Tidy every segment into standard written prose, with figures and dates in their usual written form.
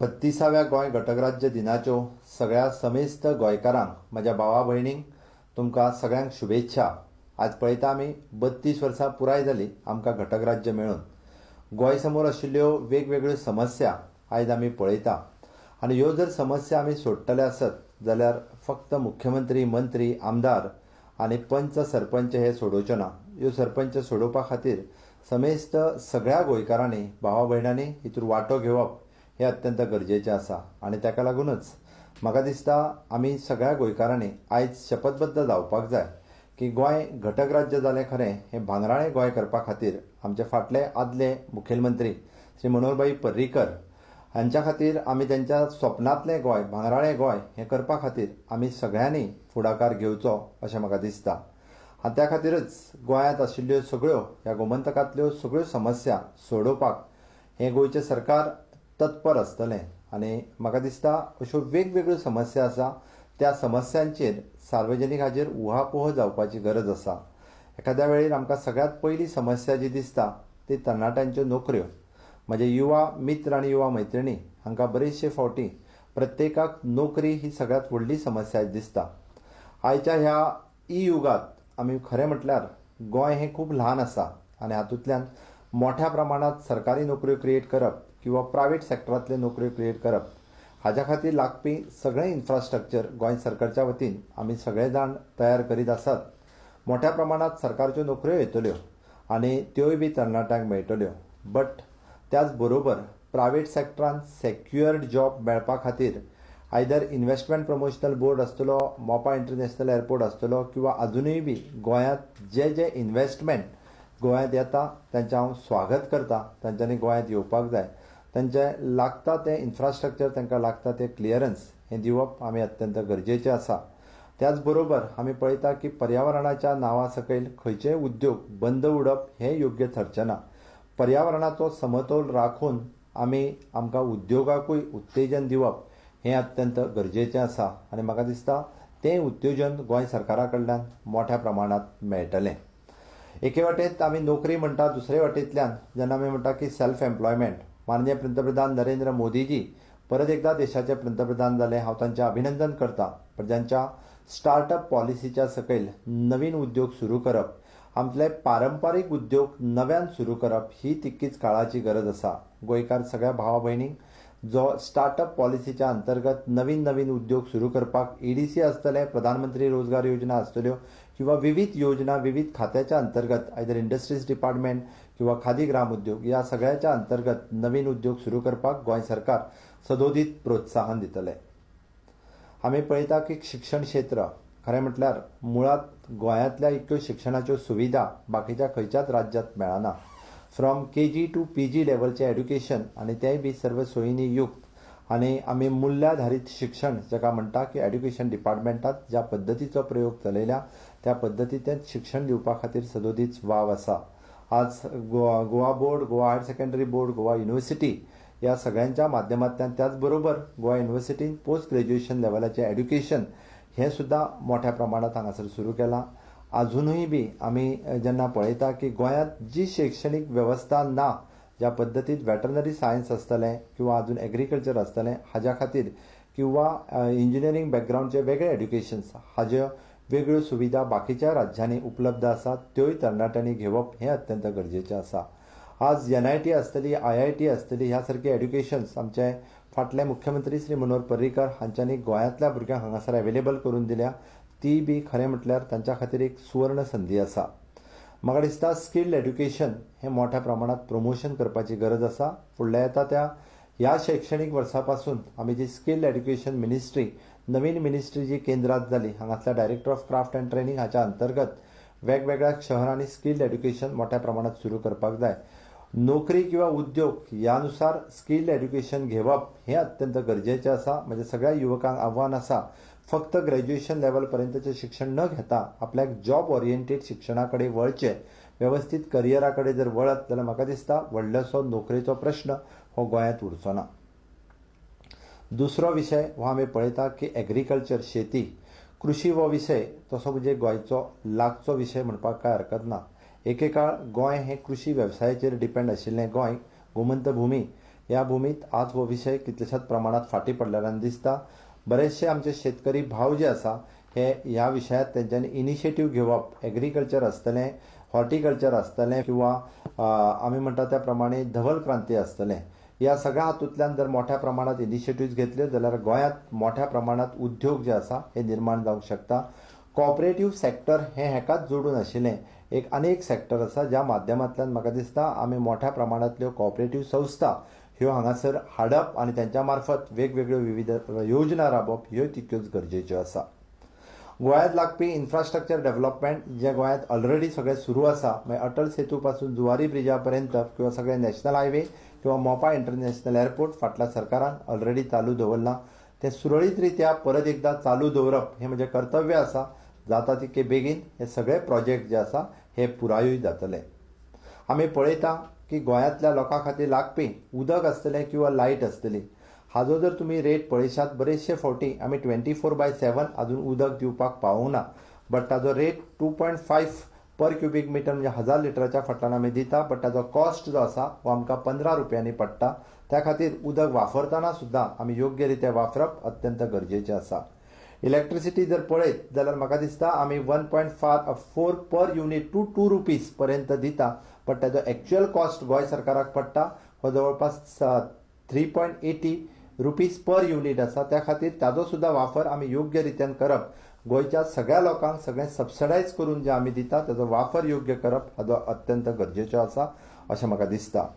बत्तीसाव्या गोंय घटकराज्य दिनाच्यो सगळ्या समेस्त गोंयकारांक, म्हज्या भावा भयणींक, तुमकां सगळ्यांक शुभेच्छा. आज पळयता आमी 32 वर्सां पुराय जाली आमकां घटकराज्य मेळून. गोंय समोर आशिल्ल्यो वेगवेगळ्यो समस्या आयज आमी पळयता आनी ह्यो जर समस्या आमी सोडटले आसत जाल्यार फक्त मुख्यमंत्री, मंत्री, आमदार आनी पंच सरपंच हे सोडोवच्यो ना. ह्यो सरपंच सोडोवपा खातीर समेस्त सगळ्या गोंयकारांनी, भावा भयणांनी हितूर वांटो घेवप हें अत्यंत गरजेचें आसा. आनी ताका लागूनच म्हाका दिसता आमी सगळ्या गोंयकारांनी आयज शपथबद्ध जावपाक जाय की गोंय घटक राज्य जालें खरें, हें भांगराळें गोंय करपा खातीर आमचे फाटले आदले मुखेलमंत्री श्री मनोहरभाई पर्रीकर हांच्या खातीर आमी तेंच्या स्वप्नांतलें गोंय, भांगराळें गोंय हें करपा खातीर आमी सगळ्यांनी फुडाकार घेवचो अशें म्हाका दिसता. आनी त्या खातीरच गोंयांत आशिल्ल्यो सगळ्यो ह्या गोमंतकांतल्यो सगळ्यो समस्या सोडोवपाक हें गोंयचें सरकार तत्पर आसतलें. आनी म्हाका दिसता अश्यो वेगवेगळ्यो समस्या आसा, त्या समस्यांचेर सार्वजनीक हाजेर उहापोह जावपाची गरज आसा. एखाद्या वेळेर आमकां सगळ्यांत पयली समस्या जी दिसता ती तरणाट्यांच्यो नोकऱ्यो. म्हजे युवा मित्र आनी युवा मैत्रिणी हांकां बरेचशे फावटी प्रत्येकाक नोकरी ही सगळ्यांत व्हडली समस्या दिसता. आयच्या ह्या ई युगांत आमी खरें म्हटल्यार गोंय हें खूब ल्हान आसा आनी हातूंतल्यान मोठ्या प्रमाणांत सरकारी नोकऱ्यो क्रिएट करप किंवा प्रायवेट सेक्टरांतल्यो नोकऱ्यो क्रिएट करप हाज्या खातीर लागपी सगळें इन्फ्रास्ट्रक्चर गोंय सरकारच्या वतीन आमी सगळे जाण तयार करीत आसात. मोठ्या प्रमाणांत सरकारच्यो नोकऱ्यो येतल्यो आनी त्योय बी तरणाट्यांक मेळटल्यो. बट त्याच बरोबर प्रायवेट सेक्टरान सेक्युअर्ड जॉब मेळपा खातीर आयदर इन्वेस्टमेंट प्रमोशनल बोर्ड आसतलो, मोपा इंटरनॅशनल एअरपोर्ट आसतलो किंवा अजुनूय बी गोंयांत जे जे इन्वेस्टमेंट गोंयांत येता तांचें हांव स्वागत करता. तांच्यांनी गोंयांत येवपाक जाय. तांचें लागता तें इन्फ्रास्ट्रक्चर, तांकां लागता तें क्लियरन्स हें दिवप आमी अत्यंत गरजेचें आसा. त्याच बरोबर आमी पळयता की पर्यावरणाच्या नांवा सकयल खंयचेय उद्योग बंद उडप हें योग्य थरचें ना. पर्यावरणाचो समतोल राखून आमी आमकां उद्योगाकूय उत्तेजन दिवप हें अत्यंत गरजेचें आसा आनी म्हाका दिसता तें उत्तेजन गोंय सरकारा कडल्यान मोठ्या प्रमाणांत मेळटलें. एके वाटेत आमी नोकरी म्हणटा, दुसरे वाटेंतल्यान जेन्ना आमी म्हणटा की सेल्फ एम्प्लॉयमेंट, माननीय पंतप्रधान नरेंद्र मोदीजी परत एकदा देशाचे पंतप्रधान जाले, हांव तांचें अभिनंदन करता. पण जांच्या स्टार्टअप पॉलिसीच्या सकयल नवीन उद्योग सुरू करप, आमचे पारंपारीक उद्योग नव्यान सुरू करप ही तितकीच काळाची गरज आसा. गोंयकार सगळ्या भावा भयणींक जो स्टार्टअप पॉलिसीच्या अंतर्गत नवीन नवीन उद्योग सुरू करपाक EDC आसतले, प्रधानमंत्री रोजगार योजना आसतल्यो किंवा विविध योजना विविध खात्याच्या अंतर्गत आयदर इंडस्ट्रीज डिपार्टमेंट किंवा खादी ग्राम उद्योग ह्या सगळ्याच्या अंतर्गत नवीन उद्योग सुरू करपाक गोंय सरकार सदोदीत प्रोत्साहन दितले. आमी पळयता की शिक्षण क्षेत्र खरें म्हटल्यार मुळांत गोंयांतल्या इतक्यो शिक्षणाच्यो सुविधा बाकीच्या खंयच्याच राज्यांत मेळना. फ्रॉम KG to PG लेवलचें एड्युकेशन आनी तेंय बी सर्व सोयींनी युक्त आनी आमी मुल्याधारीत शिक्षण जाका म्हणटा की एड्युकेशन डिपार्टमेंटांत ज्या पद्दतीचो प्रयोग चलयल्या त्या पद्दतींत शिक्षण दिवपा खातीर सदोदीत वाव आसा. आज Goa board, Goa higher secondary board, Goa university ह्या सगळ्यांच्या माध्यमांतल्यान त्याच बरोबर गोवा युनिवर्सिटीन पोस्ट ग्रेज्युएशन लेवलाचें एड्युकेशन हें सुद्दां मोठ्या प्रमाणांत हांगासर सुरू केलां. अजुनूय बी आमी जेन्ना पळयता की गोंयांत जी शैक्षणीक वेवस्था ना, ज्या पद्दतींत वेटरनरी सायन्स आसतलें किंवा अजून एग्रीकल्चर आसतलें हाज्या खातीर किंवा इंजिनियरींग बॅकग्रावंडचे वेगळे एड्युकेशन्स हाज्यो वेगळ्यो सुविधा बाकीच्या राज्यांनी उपलब्ध आसात, त्योय तरणाट्यांनी घेवप हें अत्यंत गरजेचें आसा. आज NIT आसतली, IIT आसतली, ह्या सारके एड्युकेशन्स आमचे फाटले मुख्यमंत्री श्री मनोहर पर्रीकर हांच्यांनी गोंयांतल्या भुरग्यांक हांगासर अवेलेबल करून दिल्या, ती बी खरें म्हटल्यार तांच्या खातीर एक सुवर्ण संदी आसा. म्हाका दिसता स्किल्ड एड्युकेशन हें मोठ्या प्रमाणांत प्रमोशन करपाची गरज आसा. फुडल्या येता त्या ह्या शैक्षणीक वर्सा पासून आमी जी स्किल्ड एड्युकेशन मिनिस्ट्री, नवीन मिनिस्ट्री जी केंद्रांत जाली, हांगासल्या director of craft and training हाच्या अंतर्गत वेगवेगळ्या शहरांनी स्किल्ड एड्युकेशन मोठ्या प्रमाणांत सुरू करपाक जाय. नोकरी किंवा उद्योग ह्या नुसार स्किल्ड एड्युकेशन घेवप हें अत्यंत गरजेचें आसा. म्हणजे सगळ्या युवकांक आव्हान आसा फक्त ग्रॅज्युएशन लेवल पर्यंतचें शिक्षण न घेता आपल्याक जॉब ओरिएंटेड शिक्षणा कडेन वळचें, वेवस्थीत करियरा कडेन जर वळत जाल्यार म्हाका दिसता व्हडलोसो नोकरेचो प्रश्न हो गोंयांत उरचो ना. दुसरो विशय हो आमी पळयता की एग्रीकल्चर, शेती, कृशी हो विशय तसो म्हणजे गोंयचो लागचो विशय म्हणपाक कांय हरकत ना. एकेकाळ गोंय हें कृशी वेवसायाचेर डिपेंड आशिल्लें. गोंय गोमंत भुमी ह्या भुमीत आज हो विशय कितल्याशाच प्रमाणांत फाटीं पडलेल्यान दिसता. बरेचशे आमचे शेतकरी भाव जे आसा हे ह्या विशयांत तेंच्यांनी इनिशिएटीव घेवप, एग्रीकल्चर आसतलें, हॉर्टिकल्चर आसतलें किंवा आमी म्हणटा त्या प्रमाणे धवल क्रांती आसतलें, ह्या सगळ्या हातूंतल्यान जर मोठ्या प्रमाणांत इनिशिएटीव्स घेतल्यो जाल्यार गोंयांत मोठ्या प्रमाणांत उद्योग जे आसा हे निर्माण जावंक शकता. कॉपरेटीव सॅक्टर हें हेकाच जोडून आशिल्लें एक आनी एक सॅक्टर आसा ज्या माध्यमांतल्यान म्हाका दिसता आमी मोठ्या प्रमाणांतल्यो कॉपरेटीव संस्था ह्यो हांगासर हाडप आनी तेंच्या मार्फत वेगवेगळ्यो विविध योजना राबोवप ह्यो तितक्योच गरजेच्यो आसा. गोंयांत लागपी इन्फ्रास्ट्रक्चर डेव्हलपमेंट जें गोंयांत ऑलरेडी सगळें सुरू आसा, मागीर अटल सेतू पासून जुवारी ब्रिजा पर्यंत किंवा सगळे नॅशनल हायवे किंवा मोपा इंटरनॅशनल एअरपोर्ट फाटल्या सरकारान ऑलरेडी चालू दवरलां, तें सुरळीत रित्या परत एकदां चालू दवरप हें म्हजें कर्तव्य आसा. जाता तितके बेगीन हे सगळे प्रोजेक्ट जे आसा हे पुरायूय जातले. आमी पळयता की गोंयांतल्या लोकां खातीर लागपी उदक आसतलें किंवा लायट आसतली हाजो जर तुमी रेट पळयशात बरेचशे फावटी आमी 24/7 आजून उदक दिवपाक पावूंक ना, बट ताजो रेट 2.5 पर क्युबीक मिटर म्हणजे 1000 लिटराच्या फाटल्यान आमी दिता, बट ताजो कॉस्ट जो आसा हो आमकां 15 रुपयांनी पडटा. त्या खातीर उदक वापरतना सुद्दां आमी योग्य रित्या वापरप अत्यंत गरजेचें आसा. इलेक्ट्रिसिटी जर पळयत जाल्यार म्हाका दिसता आमी 1.4 पर युनीट टू 2 रुपीज पर्यंत दिता, बट ताजो एक्च्युअल कॉस्ट गोंय सरकाराक पडटा हो जवळपास 3.80 रुपीज पर युनीट आसा. त्या खातीर ताजो सुद्दां वापर आमी योग्य रित्यान करप, गोंयच्या सगळ्या लोकांक सगळें सबसिडायज करून जें आमी दिता ताजो वापर योग्य करप हाजो अत्यंत गरजेचो आसा अशें म्हाका दिसता.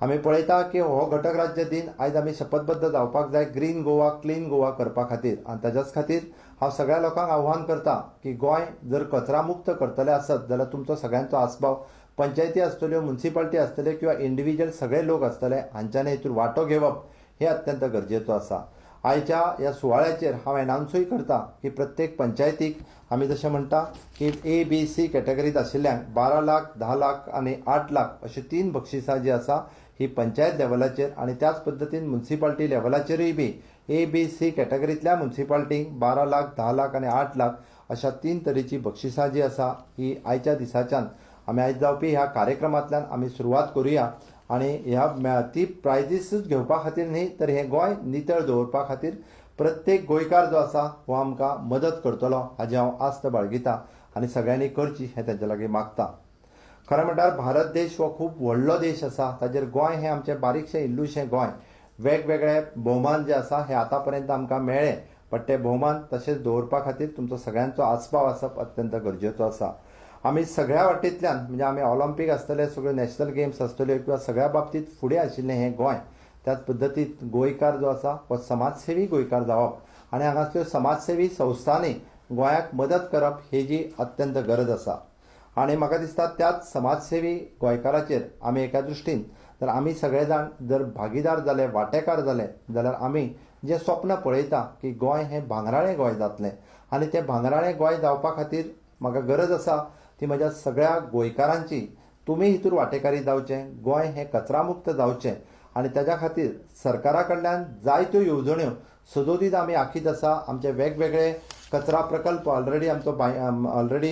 आमी पळयता की हो घटक राज्य दिन आयज आमी शपथबद्ध जावपाक जाय ग्रीन गोवा क्लीन गोवा करपा खातीर, आनी ताज्याच खातीर हांव सगळ्या लोकांक आव्हान करता की गोंय जर कचरा मुक्त करतले आसत जाल्यार तुमचो सगळ्यांचो आस्पाव, पंचायती आसतल्यो, मुन्सिपाल्टी आसतल्यो किंवा इंडिविज्युअल सगळे लोक आसतले हांच्यांनी हितून वांटो घेवप हे अत्यंत गरजेचो आसा. आयच्या ह्या सुवाळ्याचेर हांव एनावन्सूय करता की प्रत्येक पंचायतीक आमी जशें म्हणटा की ए बी सी कॅटेगरीत आशिल्ल्यांक 12 लाख, 10 लाख आनी 8 लाख अशी 3 बक्षिसां जी आसा ही पंचायत लेवलाचेर आनी त्याच पद्दतीन मुन्सिपाल्टी लेवलाचेरूय बी ए बी सी कॅटेगरींतल्या मुन्सिपाल्टींक 12 लाख, 10 लाख आनी 8 लाख अशा 3 तरेची बक्षिसां जी आसा ही आयच्या दिसाच्यान आमी आयज जावपी ह्या कार्यक्रमांतल्यान आमी सुरवात करुया. आनी ह्या ती प्रायजीसूच घेवपा खातीर न्ही तर हें गोंय नितळ दवरपा खातीर प्रत्येक गोंयकार जो आसा हो आमकां मदत करतलो हाजी हांव आस्त बाळगिता आनी सगळ्यांनी करची हें तेंच्या लागीं मागता. खरें म्हणल्यार भारत देश हो खूब व्हडलो देश आसा, ताजेर गोंय हें आमचें बारीकशें इल्लुशें गोंय. वेगवेगळे भोवमान जे आसा हे आतां पर्यंत आमकां मेळ्ळे, बट ते भोवमान तशेंच दवरपा खातीर तुमचो सगळ्यांचो आस्पाव आसप अत्यंत गरजेचो आसा. आमी सगळ्या वाटेंतल्यान म्हणजे आमी ऑलिम्पीक आसतले, सगळ्यो नॅशनल गेम्स आसतल्यो किंवा सगळ्या बाबतींत फुडें आशिल्लें हें गोंय, त्याच पद्दतीत गोंयकार जो आसा हो समाजसेवी गोंयकार जावप आनी हांगासल्यो समाजसेवी संस्थांनी गोंयाक मदत करप ही जी अत्यंत गरज आसा. आनी म्हाका दिसता त्याच समाजसेवी गोंयकाराचेर आमी एका दृश्टीन तर आमी सगळे जाण जर भागीदार जाले, वांटेकार जाले जाल्यार आमी जें स्वप्न पळयता की गोंय हें भांगराळें गोंय जातलें आनी तें भांगराळें गोंय जावपा खातीर म्हाका गरज आसा ती म्हज्या सगळ्या गोंयकारांची, तुमी हितूर वांटेकारी जावचें, गोंय हें कचरामुक्त जावचें आनी ताज्या खातीर सरकारा कडल्यान जायत्यो येवजण्यो सदोदीत आमी आखीत आसा. आमचे वेगवेगळे कचरा प्रकल्प ऑलरेडी आमचो ऑलरेडी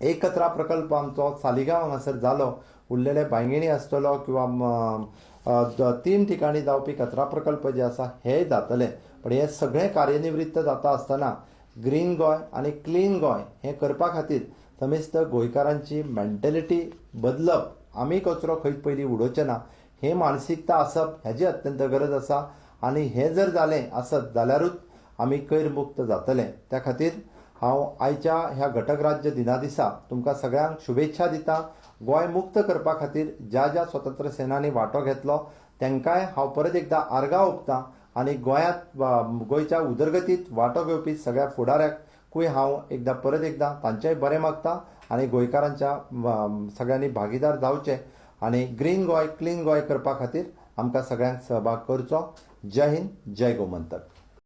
एक कचरा प्रकल्प आमचो सालिगांव हांगासर जालो, उरलेले बांयगिणी आसतलो किंवा 3 ठिकाणी जावपी कचरा प्रकल्प जे आसा हे जातले. पण हे सगळें कार्यनिवृत्त जाता आसतना ग्रीन गोंय आनी क्लीन गोंय हें करपा खातीर समेस्त गोंयकारांची मेंटेलिटी बदलप, आमी कचरो खंयच पयलीं उडोवचे ना हे मानसिकता आसप हेजी अत्यंत गरज आसा. आनी हें जर जालें आसत जाल्यारूच आमी कैर मुक्त जातले. त्या खातीर हांव आयच्या ह्या घटक राज्य दिना दिसा तुमकां सगळ्यांक शुभेच्छा दिता. गोंय मुक्त करपा खातीर ज्या ज्या स्वतंत्र सेनांनी वांटो घेतलो तांकांय हांव परत एकदां आर्गां ओंपता आनी गोंयांत गोंयच्या उदरगतींत वांटो घेवपी सगळ्या फुडाऱ्यांकूय हांव एकदां परत एकदां तांचेंय बरें मागता आनी गोंयकारांच्या सगळ्यांनी भागीदार जावचें आनी ग्रीन गोंय क्लीन गोंय करपा खातीर आमकां सगळ्यांक सहभाग करचो. जय हिंद, जय गोमंतक.